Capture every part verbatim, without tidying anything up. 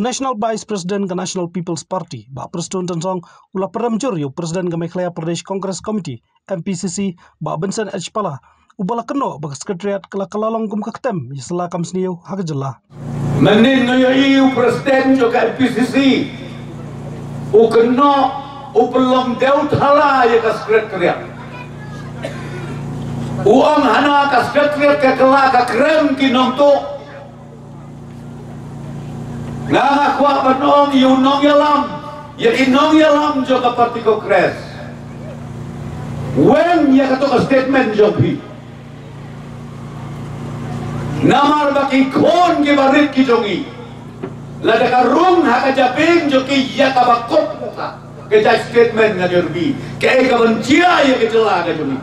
National Vice President ka National People's Party, Bah Prestone Tynsong, u la pyrem jur ïa u President ka Meghalaya Pradesh Congress Committee, M P C C, Bah Vincent H Pala, uba la kynnoh ba ka Secretariat ka la kylla long kum ka ktem ïa sla kam sniew ha ka jylla. Mynnin nga ïohi u President jong ka M P C C u kynnoh, u pynlong dew thala ïa ka Secretariat. U ong hana ka Secretariat ka kylla ka krem ki nongtuh. Nga nga kwah ban ong ïa u nongïalam, ïa ki nongïalam jong ka party Congress. Weng ïa kato ka statement jong phi. Namar ba ki khun ki barit ki jong ngi, lada ka rung ha ka jabieng jong ki ïa kaba kut ka judge statement nga jur bi. Kaei kaban jia ïa ka jylla ka jong ngi.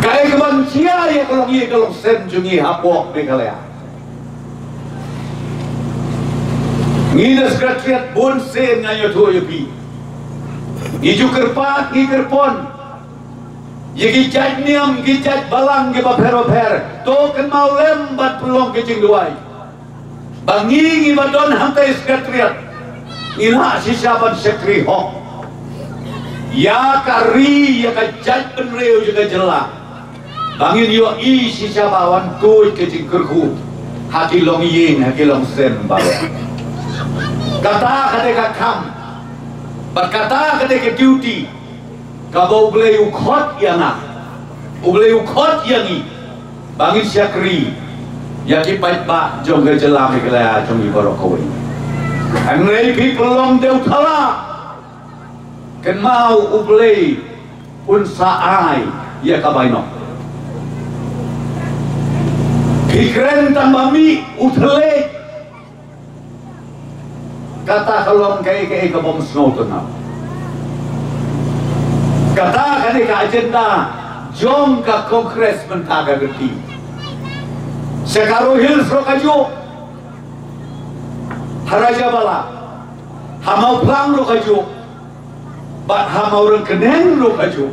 Kaei kaban jia ïa ka longïing ka longsem jong ngi hapoh Meghalaya. Ngi na Secretariat bun sien nga ïathuh ïa phi. Ngi ju kyrpad, ngi kyrpon ïa ki jait niam, ki jait balang kiba pher bapher. To kynmaw lem bad pynlong ki jingduwai. Ba ngi ngi ba don hangtai Secretariat, ngi lah shisha ban shakri hok ïa ka ri, ïa ka jaitbynriew, ïa ka jylla. Ba ngin ïohi shisha ba wan tuid ka jingkyrkhu ha ki longïing, ha ki longsem baroh. Kata ka dei ka kam bad kata ka dei ka duty kaba U Blei u khot ïa nga, U Blei u khot ïa ngi, ba ngin shakri ïa ki paidbah jong ka jylla Meghalaya jong ngi baroh kawei. Hynrei phi pynlong dew thala, kynmaw U Blei un sa ai ïa ka bainong. Phi kren tang ba mih u thylliej. Kata ka long kaei kaei ka bym sngewtynnat. Kata ka dei ka agenda jong ka Congress mynta ka kyrti. Sha Garo Hills ruh kajuh, ha Rajabala, ha Mawphlang ruh kajuh, bad ha Mawryngkneng ruh kajuh.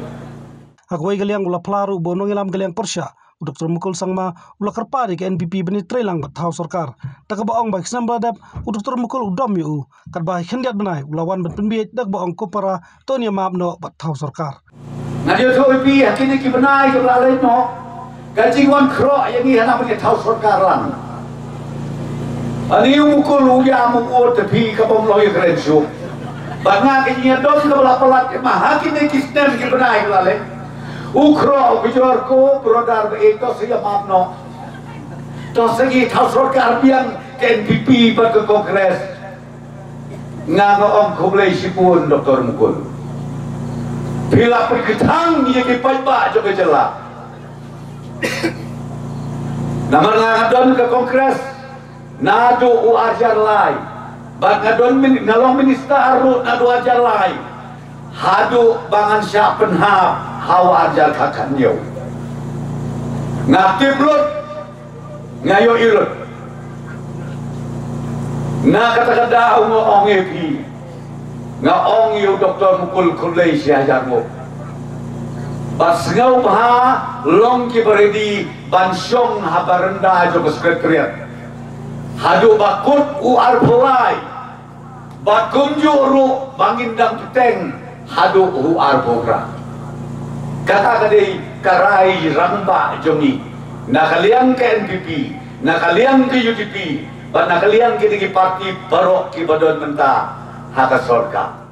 Ha kawei ka liang u la phla ruh ba u nongïalam ka liang pyrshah, u Doktor Mukul Sangma, u la kyrpad ïa ka N P P ban ïatrei lang bad thaw sorkar. Da kaba ong ba ki snem ba la dep u Doktor Mukul u dom ïa u, katba ha khyndiat bnai u la wan ban pynbieit da kaba ong ko para to ngin ïamap noh bad thaw sorkar. Nga ïathuh ïa phi ha kine ki bnai kiba la leit noh, ka jingwan khroh ïa ngi hana ban ïa thaw sorkar lang. Ani u Mukul u ïam u ud te phi ka bym lah ïa kren shuh. Bad nga ka jingïadon kaba la palat ïa ma ha kine ki snem ki bnai kiba la leit. U khroh u kjor ko brother ba ïeit, to sa ïamap noh. To sa ngi thaw sorkar biang ka N P P bad ka Congress. Nga nga ong khublei shibun Doktor Mukul. Phi la pynkthang ïa ki paidbah jong ka jylla. Namar nga nga don ka Congress naduh u arhajar lai. Bad nga don min-, nga long minister ruh naduh u arhajar lai haduh ba ngan shah pynhap ha u arhajar khatkhyndai. Nga tip lut, nga ïohi lut. Na kata ka daw nga ong ïa phi, nga ong ïa u Doktor Mukul khublei shihajar nguh. Bad sngewbha long kiba ready ban shong ha baranda jong ka Secretariat haduh ba kut u arphew lai. Bad kumjuh ruh ba ngin dang bteng haduh u arphew phra. Kata ka dei ka rai rangbah jong ngi na ka liang ka N P P, na ka liang ka U D P, bad na ka liang kine ki party baroh kiba don mynta ha ka sorkar.